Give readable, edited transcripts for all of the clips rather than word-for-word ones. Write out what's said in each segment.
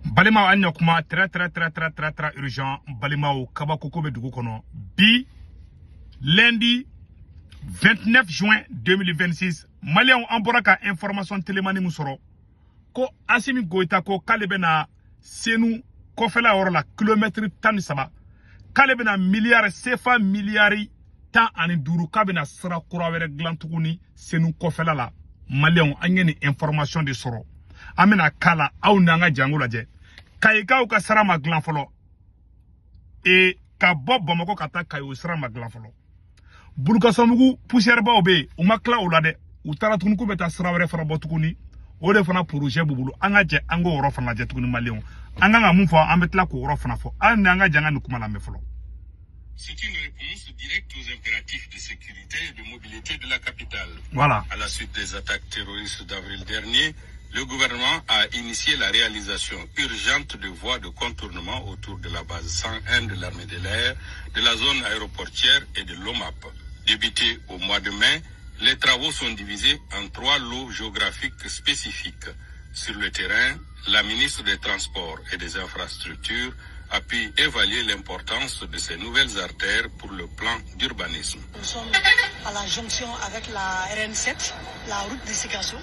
Balimaw, an ɲa kuma très très très très très très urgent. Balimaw, kabako ko bɛ dugu kɔnɔ bi, lundi 29 juin 2026. Maliyɛnw, an bɔra ka information telemani min sɔrɔ ko Asimi Goyita ko k'ale bɛna Senu kɔfɛla yɔrɔ la, kilomɛtiri 13, k'ale bɛna miliyari sefa miliyari 15, k'a bɛna sira kura wɛrɛ dilan tuguni Senu kɔfɛla la. Maliyɛnw, an ye nin information de sɔrɔ, an bɛna k'a la. Aw n'an ka jango lajɛ, Kayikaw ka sira ma dilan fɔlɔ. E ka bɔ Bamakɔ ka taa Kayi, o sira ma dilan fɔlɔ. Burukasɔnbugu poussière baw bɛ yen, u ma tila o la dɛ. U taara tuguni k'u bɛ taa sira wɛrɛ fana bɔ tuguni, o de fana projet b'u bolo. An ka jɛ an k'o yɔrɔ fana lajɛ tuguni. Maliyɛnw, an kan ka mun fɔ, an bɛ tila k'o yɔrɔ fana fɔ. Hali ni an ka jɛ, an ka nin kuma lamɛn fɔlɔ. C'est une réponse directe aux impératifs de sécurité et de mobilité de la capitale. Voilà. À la suite des attaques terroristes d'avril dernier, le gouvernement a initié la réalisation urgente de voies de contournement autour de la base 101 de l'armée de l'air, de la zone aéroportière et de l'OMAP. Débutés au mois de mai, les travaux sont divisés en trois lots géographiques spécifiques. Sur le terrain, la ministre des Transports et des Infrastructures a pu évaluer l'importance de ces nouvelles artères pour le plan d'urbanisme. Nous sommes à la jonction avec la RN7, la route de Sikasso,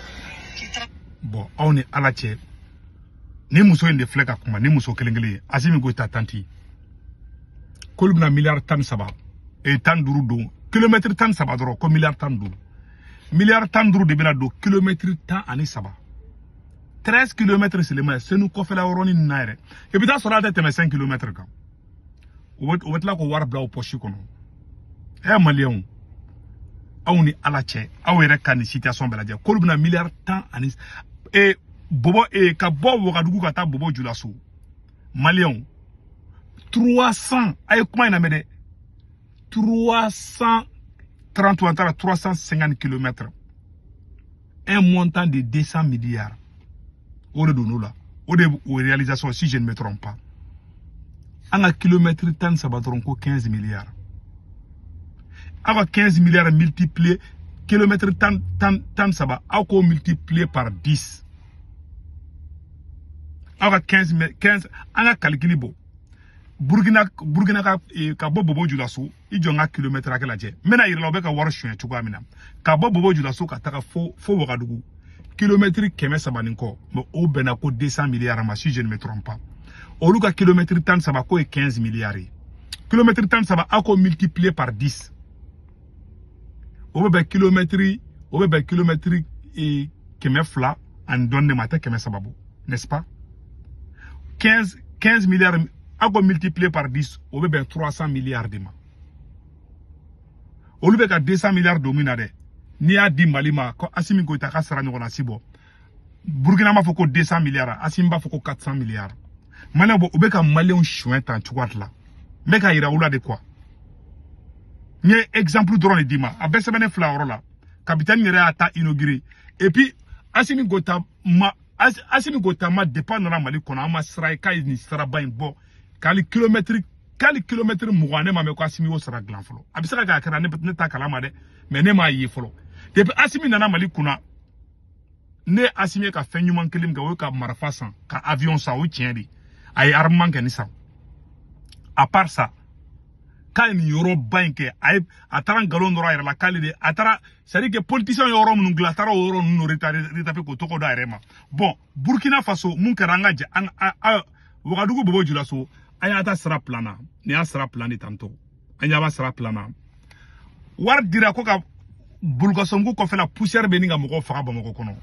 qui traverse Bon, aw ni Ala cɛ, ni muso in de filɛ ka kuma, ni muso kelen kelen ye Asimi Goyita tanti, k'olu bɛna miliyari 13 e 15 don kilomɛtiri 13 dɔrɔn, ko miliyari 15, miliyari 15 de bɛna don kilomɛtiri 13, 13 kilomètres seulement, Senu kɔfɛla yɔrɔnin nin na yɛrɛ. I bɛ taa sɔrɔ a tɛ tɛmɛ 5 kilomètres kan. U bɛ tila k'o wari bila o poche kɔnɔ. Ɛ maliyɛnw, aw ni Ala cɛ, aw yɛrɛ ka nin situation bɛɛ lajɛ, k'olu bɛna miliyari tan ani e bɔbɔ e ka bɔ Wagadugu ka taa Bɔbɔ Julaso. Maliyɛnw, 300, a ye kuma in lamɛn dɛ, 330, an taara 350 kilomètres, un montant de 200 milliards, o de don n'o la, o de o réalisation, si je ne me trompe pas. An ka kilomètre 13 dɔrɔn, ko 15 milliards. Aw ka 15 milliards multiplié kilomètre 13, aw k'o multiplier par 10. Aw ka 15, 15, an ka calcul bɔ. Burukina ka bɔ Bobo Julaso, i jɔ n ka kilomètre hakɛ lajɛ, n bɛna yira la u bɛ ka wari suɲɛ cogoya min na. Ka bɔ Bobo Julaso ka taga fo Wagadugu, kilomètre 300 ni kɔ, mais o bɛnna ko 200 milliards ma, si je ne me trompe pas. Olu ka kilomètre 13, k'o ye 15 milliards ye. Kilomètre 13, aw k'o multiplier par 10, o bɛ bɛn kilomètre 200 ani dɔɔni de ma, a tɛ 300 bɔ, n'est-ce pas? 15 milliards, aw k'o multiplier par 10, o bɛ bɛn 300 milliards de ma. Olu bɛ ka 200 milliards don min na dɛ, n'i y'a di Mali ma, ko Asimi Goyita ka sara ɲɔgɔnna si bɔ. Burukina b'a fɔ ko 200 milliards, Asimi b'a fɔ ko 400 milliards. Maliyɛnw bɔ, u bɛ ka maliyɛnw suɲɛ tan cogoya de la. N bɛ ka yira u la de quoi. N ye exemple dɔrɔn de d'i ma, a bɛɛ sɛbɛnnen filɛ a yɔrɔ la. Capitaine yɛrɛ y'a ta inauguré. Et puis Asimi Goyita ma, depuis a nana Mali kɔnɔ, an ma sira ye k'a ye nin siraba in bɔ, k'ale kilomɛtiri 20, ne ma mɛn ko Asimi y'o sira dilan fɔlɔ. A bɛ se ka kɛ a kɛra, ne t'a kalama dɛ, mais ne m'a ye fɔlɔ. Depuis Asimi nana Mali kunna, ne ye Asimi ye ka fɛn ɲuman kelen min kɛ, o ye ka marifa san, ka avion san. O ye tiɲɛ de, a ye armement kɛ ni san. À part ça, k'a ye nin yɔrɔba in kɛ, a ye a taara nkalon dɔrɔn a yɛrɛ la k'ale de a taara, c'est à dire que politicien ye yɔrɔ minnu dilan, a taara o yɔrɔ ninnu retaper k'o tɔgɔ da a yɛrɛ ma. Bon, Burkina Faso, mun kɛra? An ka jɛ an a Wagadugu Bobo Julaso, an y'a ta sira plan na. Nin y'a sira plan de tantôt, an ɲɛ b'a sira plan na. Wari dira ko ka Bolokasɔnko kɔfɛla, poussière bɛ nin ka mɔgɔw faga Bamakɔ kɔnɔ,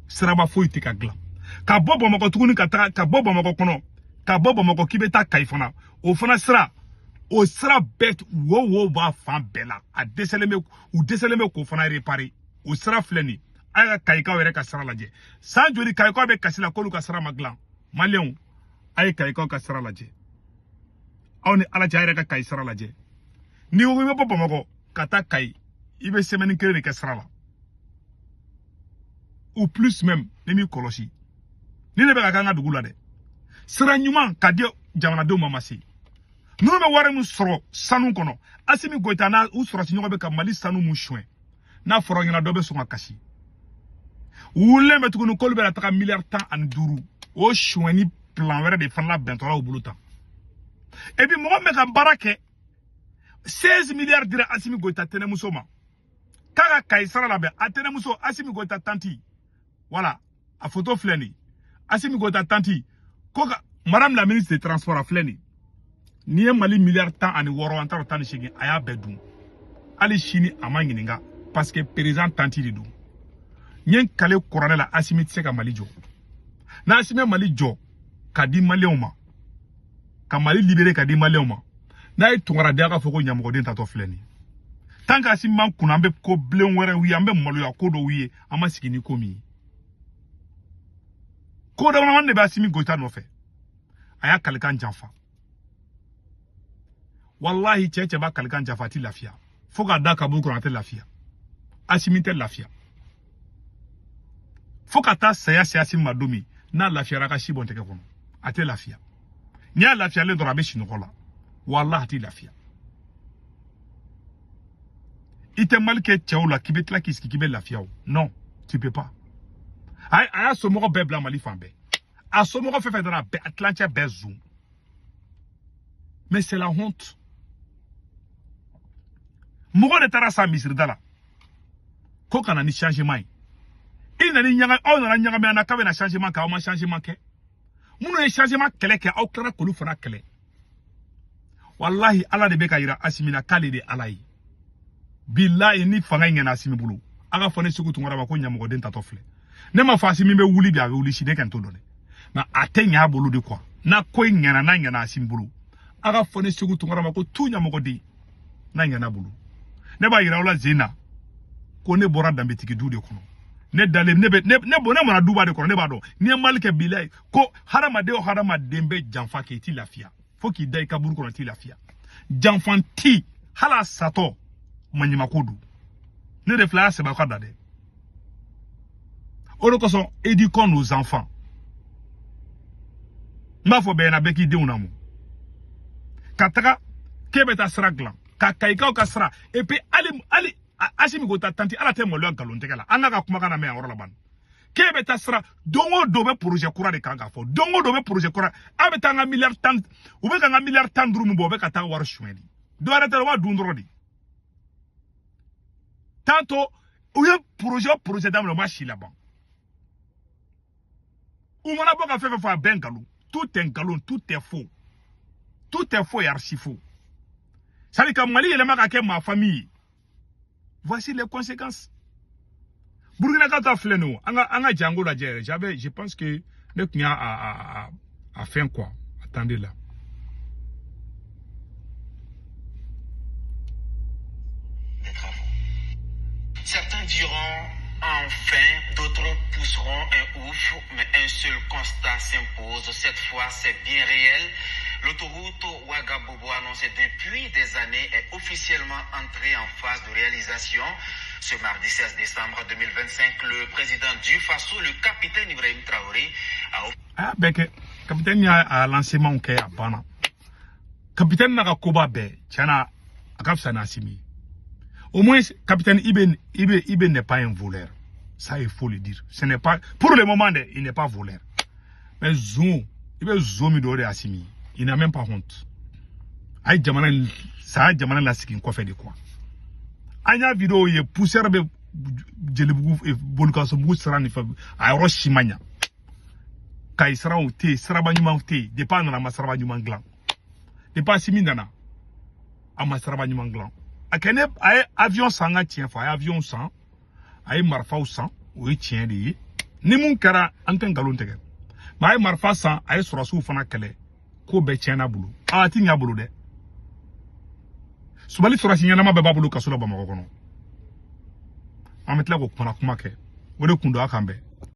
siraba foyi tɛ ka dilan. Ka bɔ Bamakɔ tuguni ka taga, ka bɔ Bamakɔ kɔnɔ, ka bɔ Bamakɔ k'i bɛ taa Kayi fana, o fana sira, o sira bɛɛ wo wo b'a fan bɛɛ la, a dɛsɛlen bɛ, u dɛsɛlen bɛ k'o fana réparer. O sira filɛ nin ye. A ka Kayikaw yɛrɛ ka sira lajɛ, san joli Kayikaw bɛ kasi la k'olu ka sira ma dilan? Maliyɛnw, a ye Kayikaw ka sira lajɛ. Aw ni Ala cɛ, a yɛrɛ ka Kayi sira lajɛ. N'i ko k'i bɛ bɔ Bamakɔ ka taa Kayi, i bɛ semaine kelen de kɛ sira la ou plus même, ni m'i kɔlɔsi. Ni ne bɛ ka k'an ka dugu la dɛ, sira ɲuman ka di jamanadenw ma, ma se. Ninnu bɛ wari min sɔrɔ sanu kɔnɔ, Asimi Goyita n'a u sɔrɔsi ɲɔgɔn bɛ ka Mali sanu mun suɲɛ, n'a fɔra ɲɛna, dɔ bɛ sɔn ka kasi. U wulilen bɛ tuguni k'olu bɛna taga miliyari 15, o suɲɛni. plan wɛrɛ de fana labɛntɔla u bolo tan. Et puis mɔgɔ min bɛ ka baara kɛ, 16 milliards dira Assimi Goïta tɛnɛmuso ma k'a ka Kayi sara labɛn. A tɛnɛmuso, Assimi Goïta tantie, voilà, a photo filɛ nin ye. Assimi Goïta tantie ko ka madame la ministre des Transports, a filɛ nin ye. N'i ye Mali miliyari 16, an t'a dɔn 18, a y'a bɛɛ dun. Hali sini a ma ɲininka, parce que président tantie de don. N ye n kale kuranɛ la, Assimi tɛ se ka Mali jɔ. N'Assimi ye Mali jɔ ka di Maliyɛnw ma, ka Mali libéré ka di Maliyɛnw ma, n'a ye tunkaradenya ka fɔ ko ɲamɔgɔden tatɔ filɛ nin ye. Tant que Assimi m'an kunna, an bɛ ko bilen wɛrɛw ye, an bɛ maloya ko dɔw ye, an ma sigi ni ko min ye. Ko damadamanin de bɛ Assimi Goïta nɔfɛ. A y'a kalikan janfa. Wallahi, cɛ cɛ b'a kalikan janfa, a ti lafiya. Fo k'a da kaburu kɔnɔ, a tɛ lafiya. Assimi tɛ lafiya fo ka taa saya se Assimi ma. Don min n'a lafiyara, ka si bɔn tɛgɛ kɔnɔ, a tɛ lafiya. N'i y'a lafiyalen dɔrɔn, a bɛ sunɔgɔ la. Wallahi, a tɛ lafiya. I tɛ mali kɛ cɛw la k'i bɛ tila k'i sigi k'i bɛ lafiya o. Non, tu peux pas. A y'a somɔgɔ bɛɛ bila Mali fan bɛɛ. A somɔgɔ fɛn fɛn nana, a bɛɛ, a tilancɛ bɛɛ zon. Mais c'est la honte. Mɔgɔ de taara sa misirida la ko ka na ni changement ye. I nana ɲaga, aw nana ɲagami an na k'a bɛna changement kɛ. Aw ma changement kɛ. Minnu ye changement kɛlɛ kɛ, aw tilara k'olu fana kɛlɛ. Walahi, Ala de bɛ ka yira Asimi na k'ale de ye Ala ye. Bilahi, ni fanga in ɲɛna Asimi bolo, a ka fɔ ne Segu Tunkara ma ko ɲamɔgɔden tatɔ filɛ. Ne ma fɔ Asimi bɛ wuli bi, a bɛ wuli sini, ne kɔni t'o dɔn dɛ, mais a tɛ ɲɛ a bolo de quoi. N'a ko in ɲɛna, n'a ɲɛna Asimi bolo, a ka fɔ ne Segu Tunkara ma ko tu ɲamɔgɔden. N'a ɲɛna bolo, ne b'a yira aw la zen na ko ne bɔra danbetigi du de kɔnɔ. Ne dalen, ne bɛ ne ne bɔ, ne mara duba de kɔnɔ. Ne b'a dɔn n'i ye Mali kɛ, bilayi, ko hadamaden o hadamaden bɛ janfa kɛ, i t'i lafiya fo k'i da i kaburu kɔnɔ, i t'i lafiya. Janfanti, hali a satɔ maɲumako don. Ne de filɛ, a y'a sɛbɛn aw ka da dɛ. O de kosɔn, éduquons nos enfants. N b'a fɔ bɛɛ ɲɛna, bɛɛ k'i denw lamɔ. Ka taga k'e bɛ taa sira dilan ka Kayikaw ka sira, et puis hali Asimi Goïta tantie, ala tɛ maloya nkalon tigɛ la. An ka kumakan na mɛn a yɔrɔ la bani. K'e bɛ taa sira, don o don bɛ projet kura de kan k'a fɔ, don o don bɛ projet kura. A bɛ taa an ka miliyari 10, u bɛ ka an ka miliyari 15 min bɔ, u bɛ ka taa wari suɲɛ de. Dɔ wɛrɛ tɛ, u b'a dun dɔrɔn de. Tantôt u ye projet daminɛ, u ma si laban. U mana bɔ ka fɛn fɛn fɔ, a bɛɛ nkalon. Tout est nkalon, tout est faux, tout est faux et archi faux. C'est à dire ka Mali yɛlɛma ka kɛ maa famille ye. Voici les conséquences. Burkina ka ta filɛ nin ye o. An ka jango lajɛ yɛrɛ. J'avais, je pense que ne tun y'a a fɛn quoi. Attendez là. Des travaux. Certains diront enfin, d'autres pousseront un ouf, mais un seul constat s'impose. Cette fois, c'est bien réel. L'autoroute Ouaga-Bobo annoncée depuis des années est officiellement entrée en phase de réalisation. Ce mardi 16 décembre 2025, le président du Faso, le capitaine Ibrahim Traoré, a A y'a bɛɛ kɛ. Capitaine y'a a lancement kɛ, a banna. Capitaine n'a ka koba bɛɛ tiɲɛna, a ka fisa n'Asimi ye. Au moins, capitaine IB, IB, IB n'est pas un voleur. Ça, il faut le dire. Ce n'est pas, pour le moment, il n'est pas voleur. Mais zon, i bɛ zon min don, o de ye Asimi ye. Il n'a même pas honte. A ye jamana in, sa ye jamana lasigi kɔfɛ de quoi. An y'a vidéo ye, poussière bɛ Jelibugu, Bolikasobugu sira ni fɛn, a yɔrɔ si ma ɲa. Kayi siraw tɛ yen, siraba ɲuman tɛ yen. Depuis a nana, a ma siraba ɲuman dilan. Depuis Asimi nana, a ma siraba ɲuman dilan. A kɛ ne, a ye avion san, ka tiɲɛ fɔ, a ye avion san, a ye marifaw san, o ye tiɲɛ de ye. Ni mun kɛra, an tɛ nkalon tigɛ. Mais a ye marifa san, a ye sɔrɔsiw fana kɛlɛ, ko bɛɛ tiɲɛna bolo. A ti ɲɛ bolo dɛ. Subali sɔrɔsi ɲɛnama bɛɛ b'a bolo kaso la Bamakɔ kɔnɔ. An bɛ tila k'o kuma kɛ. O de kun don a kan bɛɛ.